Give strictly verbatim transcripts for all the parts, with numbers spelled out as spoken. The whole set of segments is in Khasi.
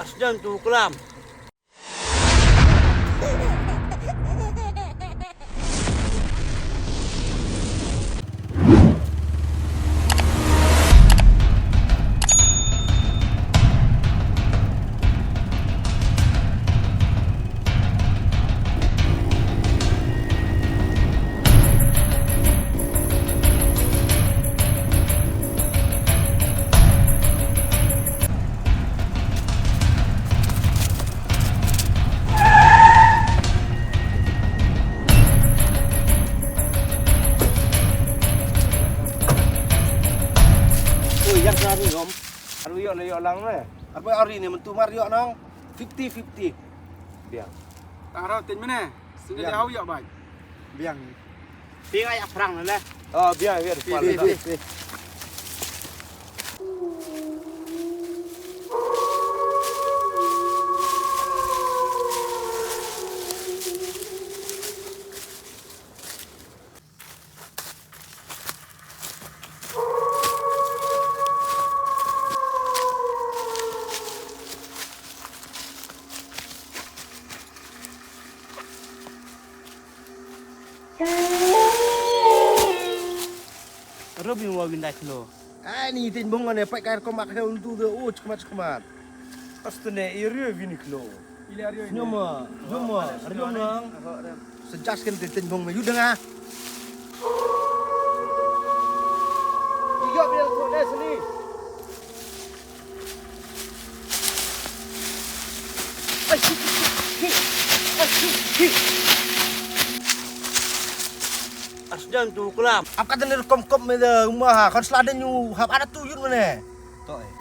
Arsjan tu kelam. Ui, ïa ka ri rom. Aru ïoh le ïoh lang me. Arba ari ne mentu mar ïoh nang fifty fifty. Biang. Tang rau tin mene. Sini dia hau ïoh bai. Biang. Pi ngai ap prang le. Oh, biang, biang. Pi, pi, pi. Rubi wa windai klo. Ai ni tin bong ne pai kai ko mak he untu de u chkmat chkmat. Astane area vini klo. Nyoma, nyoma, nyoma. Sejas kan tin bong me yudanga. Iya bil ko ne sini. Arsjan tu kelam. Ap kata ni kom kom me de uma ha. Kon seladen yu hap ada tu yun mane. To eh.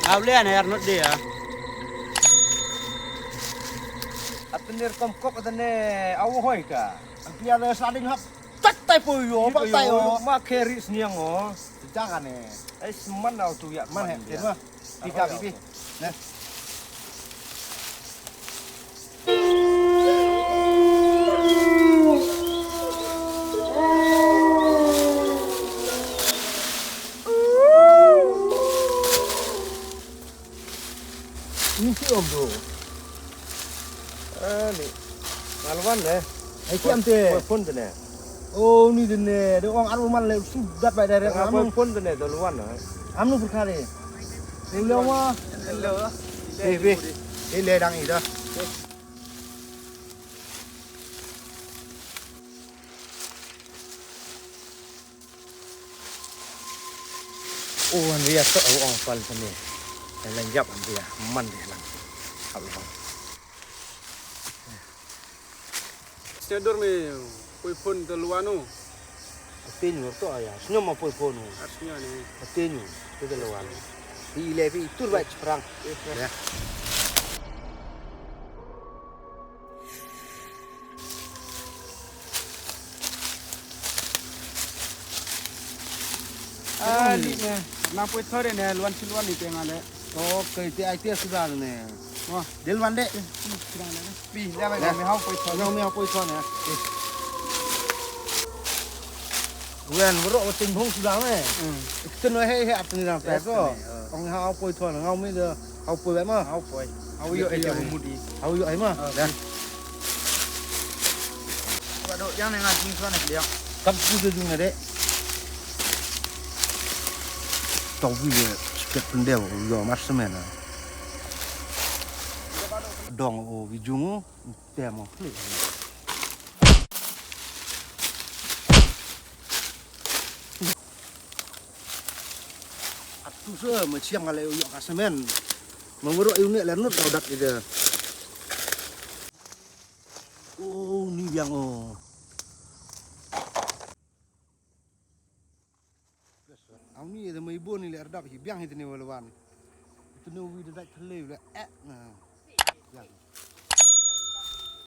Au le ne yar not de ya. Ap kata ni kom kok kata ne au hoi ka. Ap ya de seladen yu hap. Tat tai po yo, ba tai yo. Ma keri sniang o. Jangan eh. Ai seman au tu ya. Man he, tin ma. Pi ka pi pi. Nah. Ni si om tu. Ah, ni. Ngalwan eh. Ai ki am te. Phone te ne. Oh, ni te ne. De ong arman le su dat bai direct. Phone te ne, de luan eh. Am nu pur khare. Hello ma. Hello. Hey, hey. Hey, le dang ida. Oh, an ria to au ong pal tane. Lan jap an ria man de lang. Hap lang. Stedur me poi phone te luan u. Atenyu to aya. Snyo ma poi phone u. Arsnya ne. Atenyu te luan. Pi le pi tur bai sprang. Ya. Ah, ni ne. Na poi thore ne, luan si luan ni te ngale. Okay, te ai te sudah ne. Wah. Del mande. Pi, le mai me hau poi thore. Ngau me hau poi thore ne. Wen, bro, tin hong sudah ne. Hmm. Tin he he at ni dang pe ko. Ong hau poi thore, ngau me de. Hau poi ma? Hau poi. Hau ïoh ai te mudi. Hau ïoh ai ma? Dah. Ba do yang ne nga jing suan ne dia. Kam ku jung ne de. Tau wi ye spek pendeu yo mar semen. Dong o wi jung o tem o klik. Atu se ma chiang ale u yok ka semen. Ma wero u ne le nut au dak ide. Oh, ni biang oh. Au ni ide mai bon ni le ardap hi biang hi tene wala wan. Tene wi de dak thele le eh na. Biang.